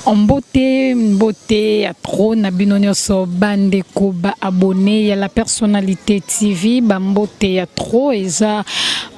Mbote mbote ya trop na bino nyonso bandeko ba abonné ya la personnalité TV, ba mbote ya trop. Eza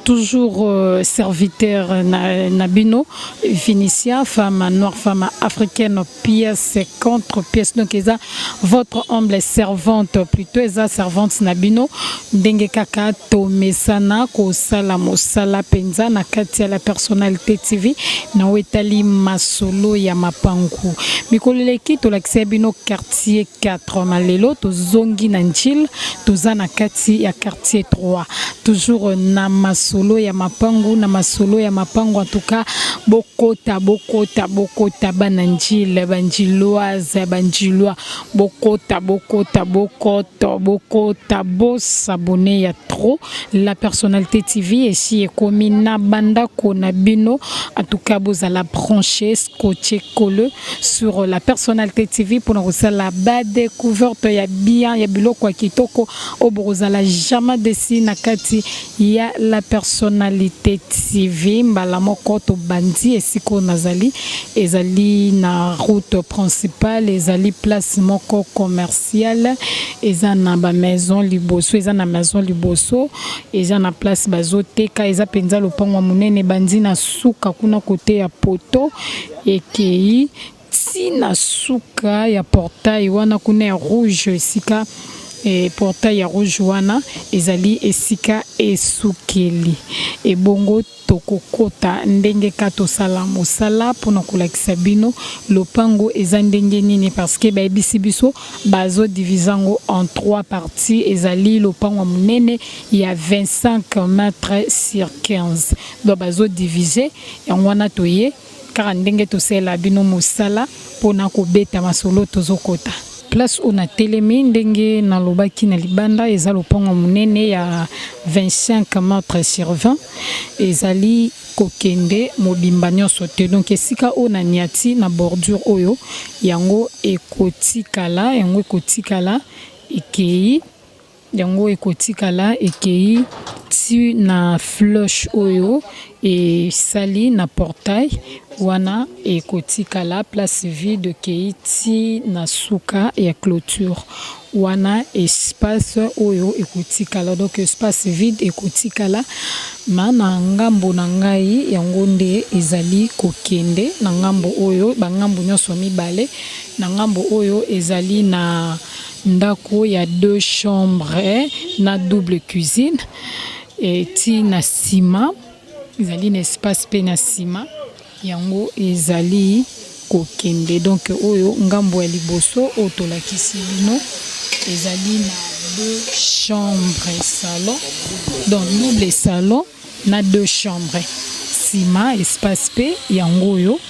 toujours serviteur na bino Vinicia, femme noire, femme africaine, pièce contre pièce. Donc eza votre humble servante, plutôt eza servante na bino. Ndenge kaka tomesana kosala mosala mpenza na kati ya la personnalité TV na oyo etali masolo ya mapangu. Mikolo eleki tolakisa bino quartier 4, malelo tozongi na Njili, toza na kati ya quartier 3, toujours na masolo ya mapangu, na masolo ya mapangu. En tout cas, bokota, bokota, bokota, bana Njili, banjiloise, banjilois, bokota, bokota, bokota, bokota, bos'abonner ya trop. La personnalité TV esi ekomi na bandako na bino. En tout cas, bozala branché, scotché, collé sur la personnalité TV mpona kosala badécouverte ya bien, ya biloko ya kitoko oyo bokozala jamais déçus na kati ya la personnalité TV. Mbala moko tobandi. Esika oyo nazali ezali na route principale, ezali place moko commerciale, eza na bamaison liboso, eza na maison liboso, eza na place bazoteka. Eza mpenza lopango ya monene, ebandi na suka kuna kote ya poto, ekei ntina suka ya portail wana kuna ya rouge. Esika portail ya rouge wana ezali esika esukeli. Ebongo tokokota ndenge ka tosala mosala mpona kolakisa bino lopango eza ndenge nini, parce que bayebisi biso bazodiviser yango en trois parties. Ezali lopango ya monene ya 25 mètres sur 15, donc bazodiviser yango wana. Toye kaka ndenge tosalela bino mosala mpona kobeta masolo. Tozokota place oyo natelemi, ndenge nalobaki na libanda, eza lopango monene ya 25 mètres sur 20, ezali kokende mobimba nyonso te. Donc esika oyo na niati na bordure oyo, yango ekotikala, yango ekotikala ekei, yango ekotikala ekei ti na flèche oyo esali na portail wana. Ekotikala place vide ekei ti na suka ya clôture wana, espace oyo ekotikala, donc espace vide ekotikala. Ma na ngambo na ngai, yango nde ezali kokende na ngambo oyo, bangambo nyonso mibale. Na ngambo oyo ezali na ndako ya deux chambres na double cuisine. Eti na nsima ezali na espace mpe na nsima, yango ezali kokende. Donc oyo ngambo ya liboso oyo tolakisi bino ezali na deux chambres, salon, donc double salon na deux chambres. Nsima espace mpe yango oyo,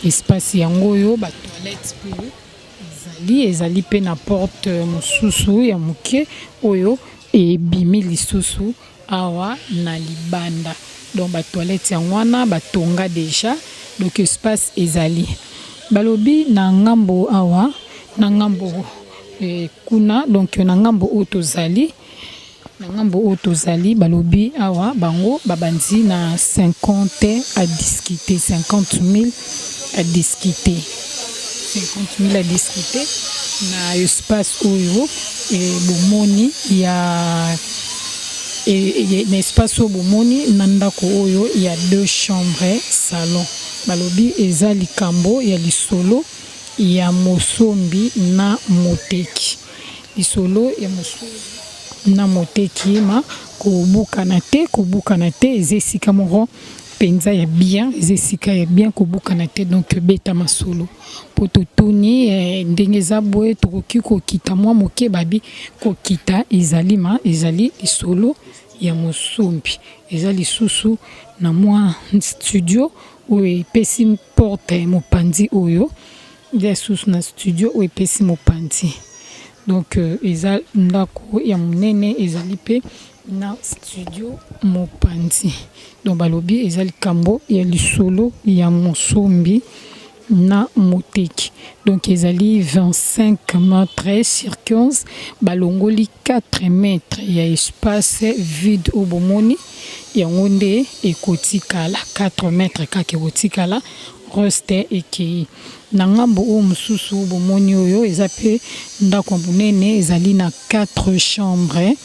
espace yango oyo, batoilette mpe ezali mpe na porte mosusu ya moke oyo ebimi lisusu awa na libanda. Donc batoilette yango wana batonga déjà, donc espace ezali. Balobi na ngambo awa, na ngambo kuna, donc na ngambo oyo tozali, na ngambo oyo tozali, balobi awa bango babandi na 50 à discuter, 50 000 à discuter, 50 000 à discuter na espace oyo bomoni ya na espace oyo bomoni na ndako oyo ya deux chambres, salon. Balobi eza likambo ya lisolo ya mosombi na moteki, lisolo ya mosombi na moteki. Ma kobukana te, kobukana te, eza esika moko mpenza ya bien, eza esika ya bien, kobukana te. Donc beta masolo mpo totuni ndenge eza boye, tokoki kokita mwa moke. Babi kokita ezali, ma ezali lisolo ya mosombi. Eza lisusu na mwa studio oyo epesi porte mopanzi oyo, eza lisusu na studio oyo epesi mopanzi. Donc eza ndako ya monene, ezali mpe na studio mopanzi. Donc balobi eza likambo ya lisolo ya mosombi. na moteki. Donc ezali 25 mètres sur 15, balongoli 4 mètres ya espace vide oyo bomoni, yango nde ekotikala 4 mètres kaka ekotikala, reste ekei. Na ngambo oyo mosusu bomoni oyo eza pe ndako ya monene, ezali na 4 chambres,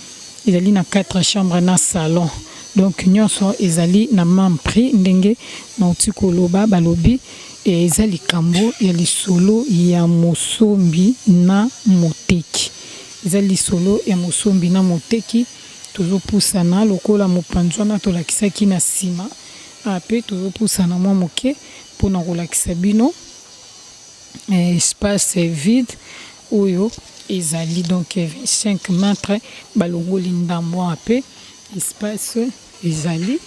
ezali na 4 chambres na salon. Donc nyonso ezali na meme prix ndenge nauti koloba, balobi eza likambo ya lisolo ya mosombi na moteki. Eza lisolo ya mosombi na moteki, tozopusana lokola mopanzi wana tolakisaki na nsima, ape tozopusana mwa moke mpona kolakisa bino espace vide oyo ezali. Donc 25 mètres balongoli ndambo awa pe espace ezali,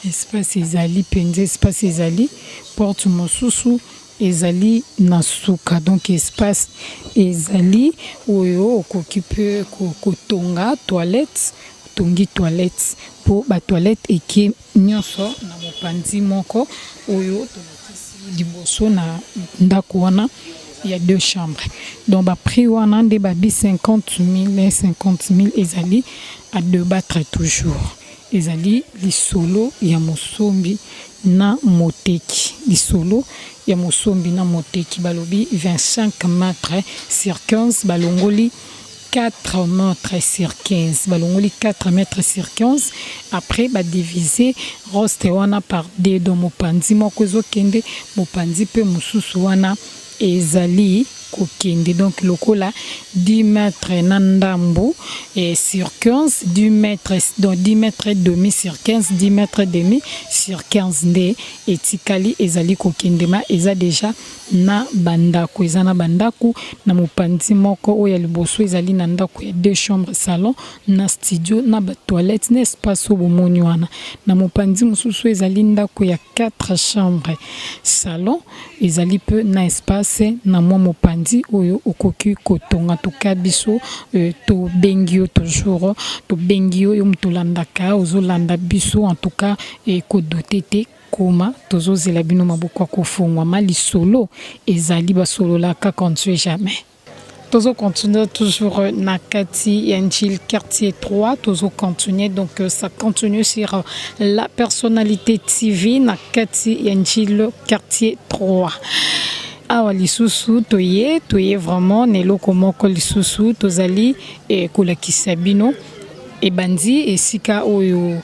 espace ezali mpenza, espace ezali. Porte mosusu ezali na suka, donc espace ezali oyo okoki mpe kotonga toilette, otongi toilette mpo ba toilette eke nyonso na mopanzi moko oyo tolakisi liboso na ndako wana ya deux chambres. Donc ba prix wana nde babi 50 000, 50 000 ezali à débattre toujours. Ezali lisolo ya mosombi na moteki, lisolo ya mosombi na moteki. Balobi 25 mètres sur 15, balongoli 4 mètres sur 15, balongoli 4 mètres sur 15, après badivise reste wana par deux. Donc mopanzi moko ezokende, mopanzi mpe mosusu wana ezali kokende. Donc lokola 10 mètres na ndambu et sur 15, 10 mètres, donc 10 mètres et demi sur 15, 10 mètres et demi sur 15 nde etikali ezali kokendema. Eza déjà na bandako, eza na bandako na mopanzi moko oyo ya liboso ezali na ndako ya deux chambres, salon na studio na batoilette na espace oyo bomoni wana. Na mopanzi mosusu ezali ndako ya 4 chambres, salon, ezali mpe na espace na mwa mopanzi oyo okoki kotonga. Toka biso tobengi yo toujours, tobengi yo, yo moto olandaka, ozolanda biso. En tout cas ekodote te, koma, tozozela bino, maboko ya kofungwama. Lisolo ezali, basololaka quand tu jamais. Tozo continuer toujours na kati ya Ndjili quartier 3, tozo continuer. Donc ça continue sur La Personnalité TV na kati ya Ndjili quartier 3. Awa lisusu toye vraiment na eloko moko lisusu tozali kolakisa bino. Ebandi esika oyo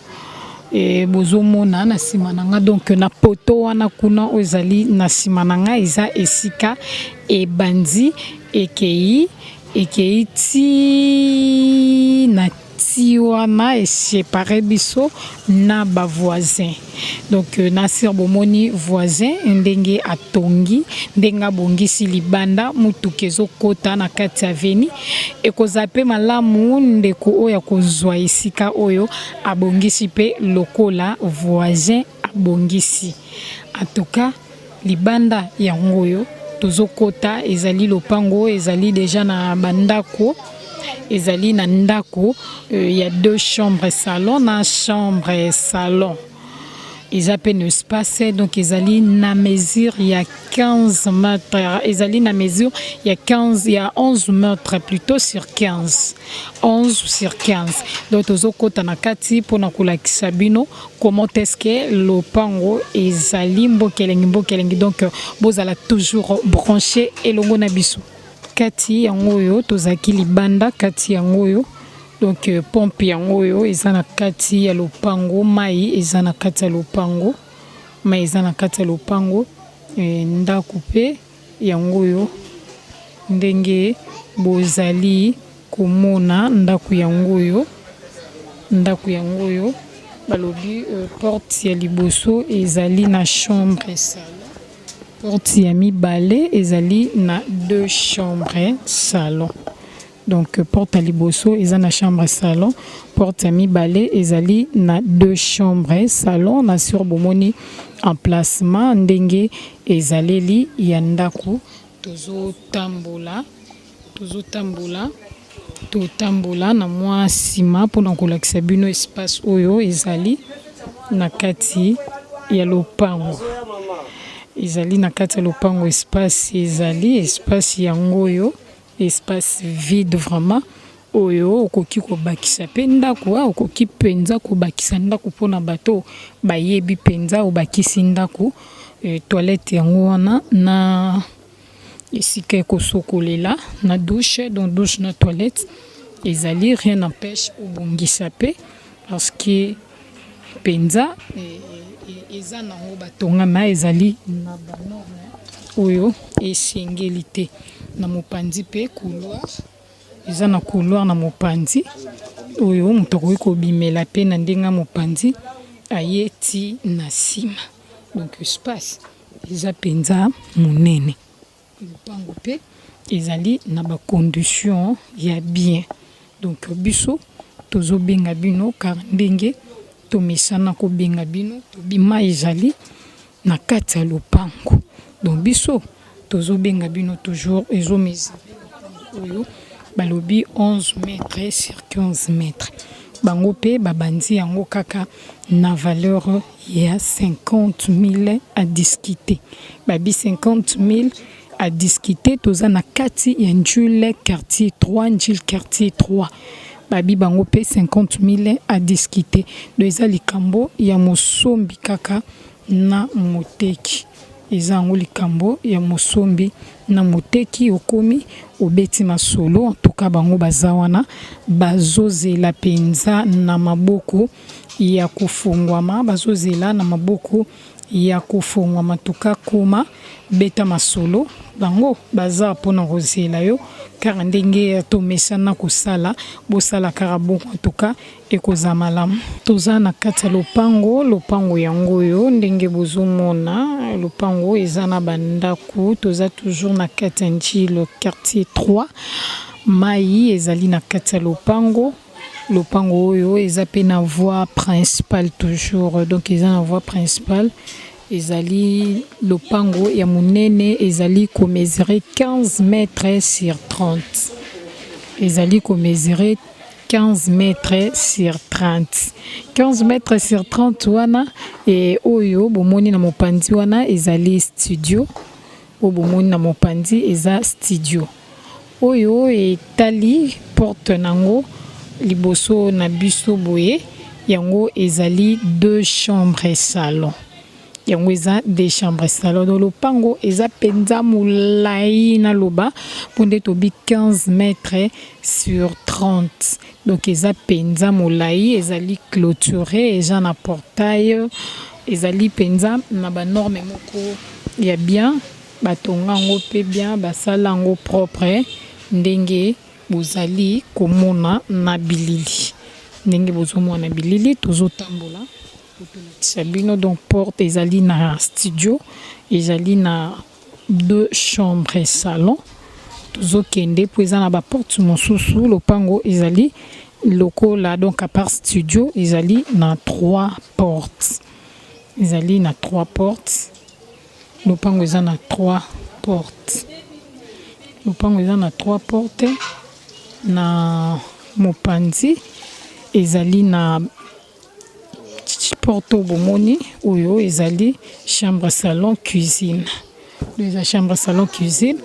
bozomona na nsima na nga, donc na poto wana kuna oyo ezali na nsima na nga, eza esika ebandi, ekei ti na ti wana esepare biso na bavoisin. Donc na sur bomoni voisin ndenge atongi, ndenge abongisi libanda, mutuka ezokɔta na kati ya avenue. Ekozala mpe malamu ndeko oyo akozwa esika oyo abongisi mpe lokola voisin abongisi. En tout cas libanda yango oyo tozokɔta ezali lopango, ezali déjà na bandako, ezali na ndako ya deux chambres, salon na chambre, salon eza mpe na espace. Donc ezali na mesure ya 15 mètres, ezali na mesure ya 15, ya 11 mètres plutôt sur 15, 11 sur 15. Donc tozokɔta na kati mpona kolakisa bino comment est-ce que lopango ezali mboka elengi, mboka elengi. Donc bozala toujours branché elongo na biso. Kati yango oyo tozalaki libanda, kati yango oyo. Donc pompe yango oyo eza na kati ya lopango, mai eza na kati ya lopango, mai eza na kati ya lopango. Ndako mpe yango oyo ndenge bozali komona, ndako yango oyo, ndako yango oyo. Balobi porte ya liboso ezali na chambre, salon, porte ya mibale ezali na deux chambres, salon. Donc porte ya liboso eza na chambre, salon, porte ya mibale ezali na deux chambres, salon. Na sur bomoni emplacement ndenge ezaleli ya ndako. Tozotambola, tozotambola, totambola na mwa nsima mpona kolakisa bino espace oyo ezali na kati ya lopango. Ezali na kati ya lopango espace ezali espace yango oyo espace vide vraiment oyo okoki kobakisa pe ndako ah okoki penza kobakisa ndako mpona bato bayebi penza obakisi ndako toilette yango wana na esika ya kosokolela na douche donc douche na toilette ezali rien n'empêche obongisa pe parce que penza eza nango batonga mais ezali na ba norme oyo esengeli te. Na mopanzi pe couloir eza na couloir na mopanzi oyo moto akoki kobimela pe na ndenge ya mopanzi aye ti na sima donc espace eza penza monene. Lopango pe ezali na ba conditions ya bien donc biso tozo benga bino car ndenge tomesana kobenga bino tobi mayi ezali na kati ya lopango donc biso tozo benga bino toujours ezo mesurer lopango oyo balobi 11 mètres sur 15 mètres bango pe babandi yango kaka na valeur ya 50.000 à discuter babi 50.000 à discuter toza na kati ya Ndjule quartier 3 Ndjil quartier 3 babi bango pe 50.000 à discuter donc eza likambo ya mosombi kaka na moteki eza yango likambo ya mosombi na moteki okomi obeti masolo en tout cas bango baza wana bazozela penza na maboko ya kofongwama bazozela na maboko ya kofongwama tuka koma beta masolo bango baza pona kozela yo kaka ndenge tomesana kosala bosala kaka bongo en tout cas ekozala malamu. Toza na kati ya lopango, lopango yango oyo ndenge bozomona lopango eza na ba ndaku toza toujours na kati ya Ndjili quartier 3 mayi ezali na kati ya lopango. Lopango oyo eza pe na voie principale toujours donc eza na voie principale ezali lopango ya munene ezali ko mesurer 15 mètres sur 30 ezali ko mesurer 15 mètres sur 30 15 mètres sur 30 wana e oyo bomoni na mopanzi wana ezali studio oyo bomoni na mopanzi eza studio. Oyo etali porte nango liboso na biso boye yango ezali deux chambres salon yango eza deux chambres salon donc lopango eza penza molayi naloba po nde tobi 15 mètres sur 30 donc eza penza molayi ezali cloture eza na portail ezali penza na ba norme moko ya bien. Batonga yango pe bien basala yango propre ndenge bozali komona na bilili ndenge bozomona na bilili tozotambola po tolakisa bino donc porte ezali na studio ezali na deux chambres salon tozokende po eza na ba porte mosusu lopango ezali lokola donc à part studio ezali na trois portes ezali na trois portes. Lopango eza na trois portes. Lopango eza na trois portes na mopanzi ezali na porte oyo bomoni oyo ezali chambre salon cuisine. Eza chambre salon cuisine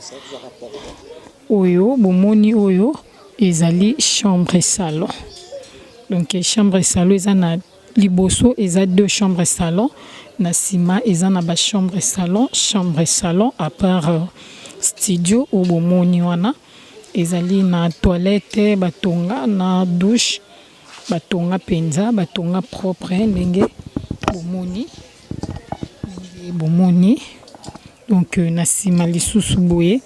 oyo bomoni oyo ezali chambre salon. Donc chambre salon eza na Liboso eza deux chambres salon na sima eza na ba chambre salon chambre salon à part studio oyo bomoni wana ezali na toilette batonga na douche batonga penza batonga propre ndenge bomoni ndenge bomoni donc na sima lisusu boye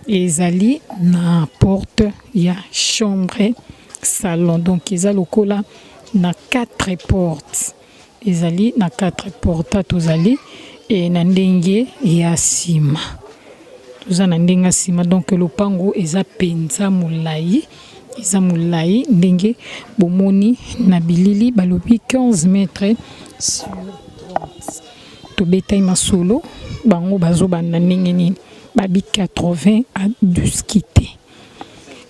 Ezali na porte ya chambre salon donc eza lokola na 4 portes ezali na 4 portes tozali e na ndenge ya sima toza na ndenge ya sima donc lopango eza penza molayi eza molayi ndenge bomoni na bilili balobi 15 mètres sur 30 tobetaki masolo bango bazobanda ndenge nini Babi 80 à discuter.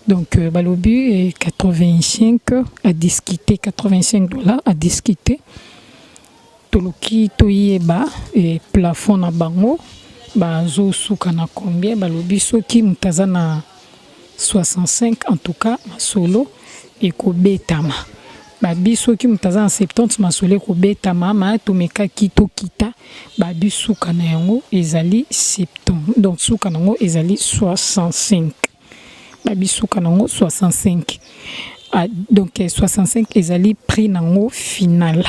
Donc euh, balobi 85 à discuter, 85 dollars à discuter. Toluki toyeba plafond na bango bazosuka na combien. Balobi soki moto aza na 65, en tout cas masolo ekobetama. Babi soki moto aza na 70, masolo ekobetama. Ma tomekaki tokita, babi suka na yango ezali 70, donc suka na yango ezali 65. Babi suka na yango 65. Ah, donc 65 ezali prix nango final.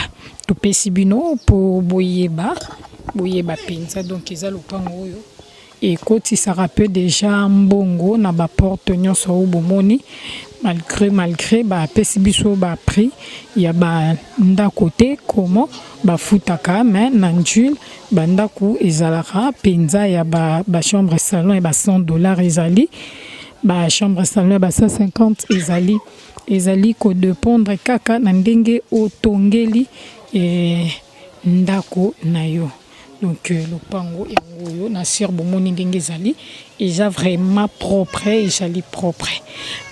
Topesi bino mpo boyeba, boyeba mpenza. Donc eza lopango oyo ekotisaka mpe déjà mbongo na baporte nyonso oyo bomoni. Malgré bapesi biso baprix ya bandako te, comment bafutaka, mais na Njili bandako ezalaka mpenza ya bachambre salon ya ba 100 $ ezali, bachambre salon ya ba 150 ezali. Ezali kodépendre kaka na ndenge otongeli ndako na yo. Donc lopango yango oyo na sur bomoni ndenge ezali, eza vraiment propre, ezali propre.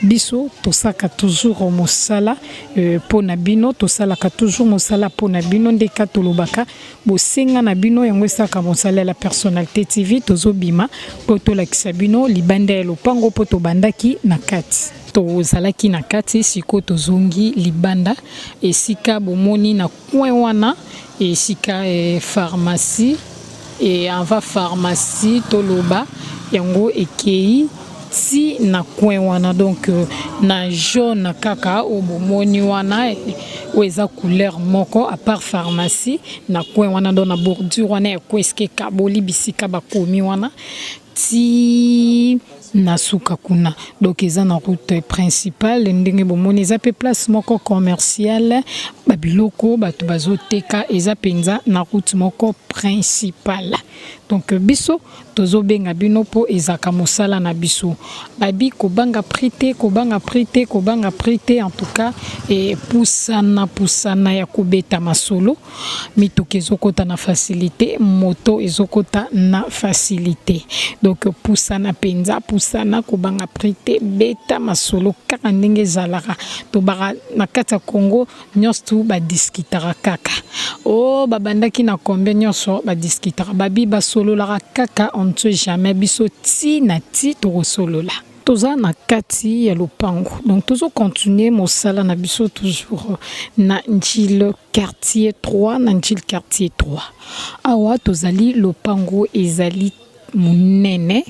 Biso tosalaka toujours mosala mpo na bino, tosalaka toujours mosala mpo na bino. Ndeka tolobaka bosenga na bino, yango esalaka mosala ya La Personnalité TV. Tozobima mpo tolakisa bino libanda ya lopango, mpo tobandaki na kati, tozalaki na kati, sikoyo tozongi libanda. Esika bomoni na coin wana, esika pharmacie e ava pharmacie, toloba yango ekei ti na coin wana. Donc na jaune kaka oyo bomoni wana, oyo eza couleur moko à part pharmacie na coin wana. Donc na bordure wana ya coin, esika ekaboli bisika bakomi wana ti na suka kuna. Donc eza na route principale. Ndenge bomoni, eza mpe place moko commerciale, babiloko bato bazoteka, eza mpenza na route moko principale. Donc biso tozobenga bino mpo ezalaka mosala na biso. Babi kobanga prix te, kobanga prix te, kobanga prix te. En tout cas epusana, pusana ya kobeta masolo. Mituka ezokɔta na facilité, moto ezokɔta na facilité. Donc pusana mpenza, pusana, kobanga prix te, beta masolo kaka ndenge ezalaka. Tobaka na kati ya Congo nyonso tu badiskutaka kaka o babandaki na combien, nyonso badiskutaka, babi basololaka kaka, on ne sait jamais. Biso ti na ti tokosolola. Toza na kati ya lopango, donc tozocontinue mosala na biso toujours na Njili quartier 3. Na Njili quartier 3 awa tozali, lopango ezali monene,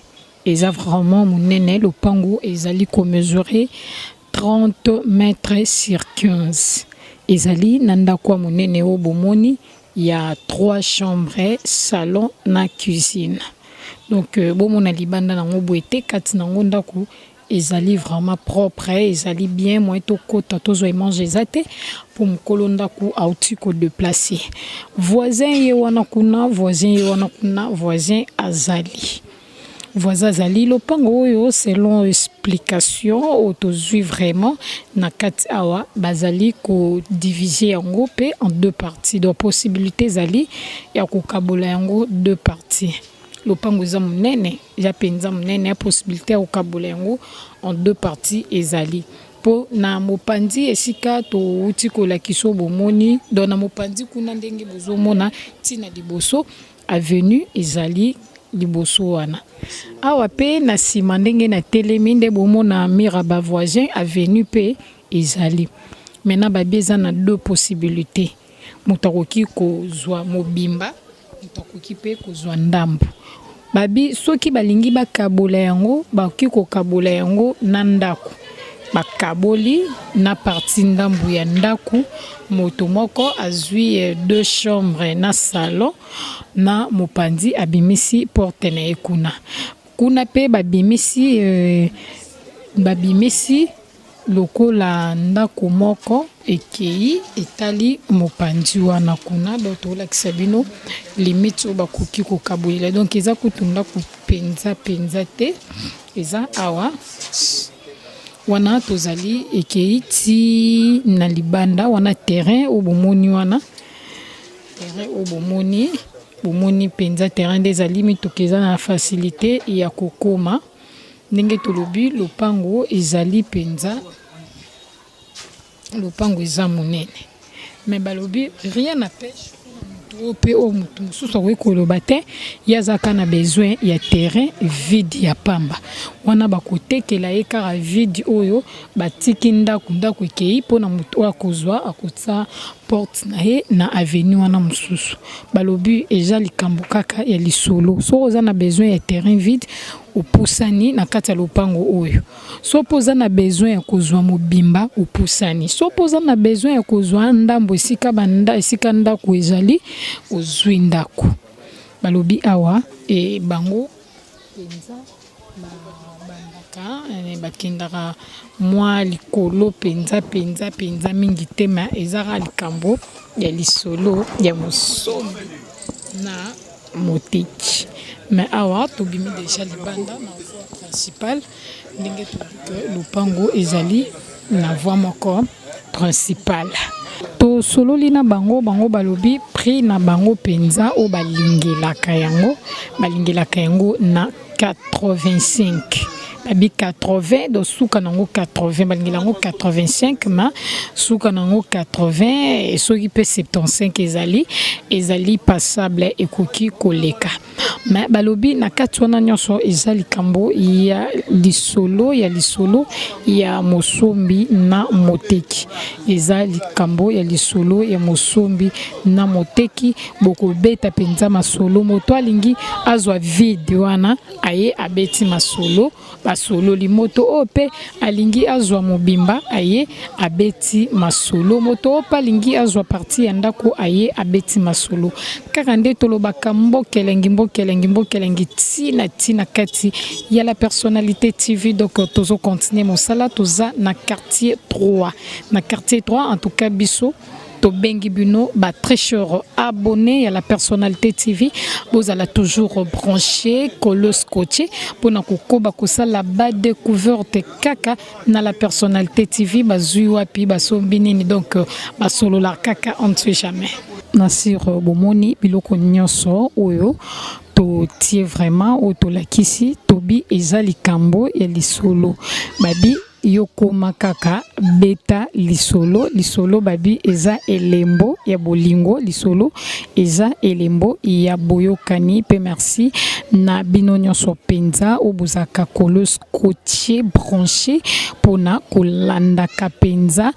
eza vraiment monene. Lopango ezali komesure 30 mètres sur 15. Ezali na ndako ya monene oyo bomoni ya 3 chambres, salon na cuisine. Donc bomona libanda nango boye te, kati nango ndako ezali vraiment propre, ezali bien. Moyen tokɔta tozwa image eza te, mpo mokolo ndako auti kodéplacer. Voisin ye wana kuna, voisin ye wana kuna, voisin azali, voisin azali. Lopango oyo, selon explication oyo tozwi vraiment na kati awa, bazali kodiviser yango mpe en deux parties. Donc possibilité ezali ya kokabola yango deux parties. Lopango eza monene, eza mpenza monene. Ya possibilité ya kokabola yango en deux parties ezali, mpo na mopanzi esika touti kolakisa oyo bomoni. Donc na mopanzi kuna, ndenge bozomona ntina liboso, avenue ezali liboso wana. Awa mpe na nsima, ndenge natelemi, nde bomona mur ya bavoisin, avenue mpe ezali. Maintenant babi eza na deux possibilités: moto akoki kozwa mobimba, moto akoki mpe kozwa ndambo. Babi soki balingi bakabola yango, bakoki kokabola yango na ndako, bakaboli na partie ndambu ya ndako, moto moko azwi deux chambres na salon na mopanzi, abimisi porte na ye kuna. Kuna mpe babimisi lokola ndako moko ekei etali mopanzi wana kuna. Donc tolakisa bino limite oyo bakoki kokabolela. Donc eza kutu ndako mpenza mpenza te, eza awa wana tozali, ekei ti na libanda wana. Terrain oyo bomoni wana, terrain oyo bomoni, bomoni mpenza terrain nde ezali, mituka eza na facilité ya kokoma. Ndenge tolobi, lopango ezali mpenza, lopango eza monene, mais balobi rien n'empêche mpona moto. Oyo mpe oyo moto mosusu akoki koloba te, ye aza kaka na besoin ya terrain vide ya pamba. Wana bakotekela ye kaka vide oyo batiki ndako, ndako ekei mpo na moto oyo akozwa akotia porte na ye na avenue wana mosusu. Balobi eza likambo kaka ya lisolo. Soki oza na besoin ya terrain vide, opusani na kati ya lopango oyo. Soki mpe oza na besoin ya kozwa mobimba, opusani. Soki mpe oza na besoin ya kozwa ndambo esika ba esika ndako ezali, ozwi ndako. Balobi awa e bango mpenza babandaka bakendaka mwa likolo mpenza mpenza mpenza mingi te, mais eza kaka likambo ya lisolo ya mosombi na moteki. Mais awa tobimi dejà libanda na voie principale ndenge tolobi que lopango ezali na voie moko principale. Tosololi na bango, bango balobi prix na bango mpenza oyo balingelaka yango, balingelaka yango na 85 babi 80 donc suka nango 80 balingela yango 85 ma suka nango 80 soki mpe 75 ezali ezali passable ekoki koleka mais balobi na kati wana nyonso eza likambo ya lisolo ya lisolo ya mosombi na moteki eza likambo ya lisolo ya mosombi na moteki bokobeta mpenza masolo moto alingi azwa vide wana aye abeti masolo basololi moto oyo mpe alingi azwa mobimba aye abeti masolo moto oyo mpe alingi azwa parti ya ndako aye abeti masolo kaka nde tolobaka mboka elengi mboka elengi mboka elengi ntina ntina kati ya la personnalité TV. Donc tozo continuer mosala, toza na quartier 3, na quartier 3. En tout cas biso tobengi bino ba très chers abonnés ya la personnalité TV, bozala toujours branché, collé, scotché mpona kokoba kosala ba découverte kaka na la personnalité TV. Bazwi wapi, basombi nini, donc basolola kaka, on ne sait jamais. Na sur bomoni biloko nyonso oyo totie vraiment, oyo tolakisi, tobi eza likambo ya lisolo. Babi yo koma kaka beta lisolo, lisolo babi eza elembo ya bolingo, lisolo eza elembo ya boyokani. Mpe merci na bino nyonso mpenza oyo bozalaka collé, scotché, branché mpona kolandaka mpenza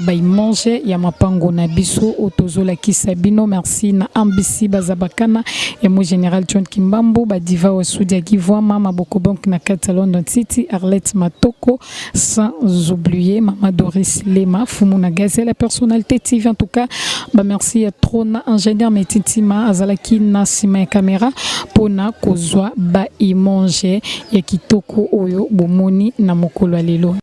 ba image ya mapango na biso oyo tozolakisa bino. Merci na Ambisi Bazabakana ya mo général John Kimbambo, badiva Wasudi ya Givwama Maboko Bank na kati ya London City, Arlette Matoko, sans oublier Mama Doris Lema Fumu na Gazelle la personnalité TV. En tout cas ba merci ya trop na ingénieur Metintima azalaki na nsima ya caméra mpona kozwa ba image ya kitoko oyo bomoni na mokolo ya lelo.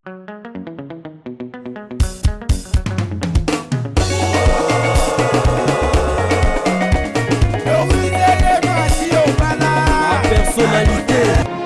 Personnalité.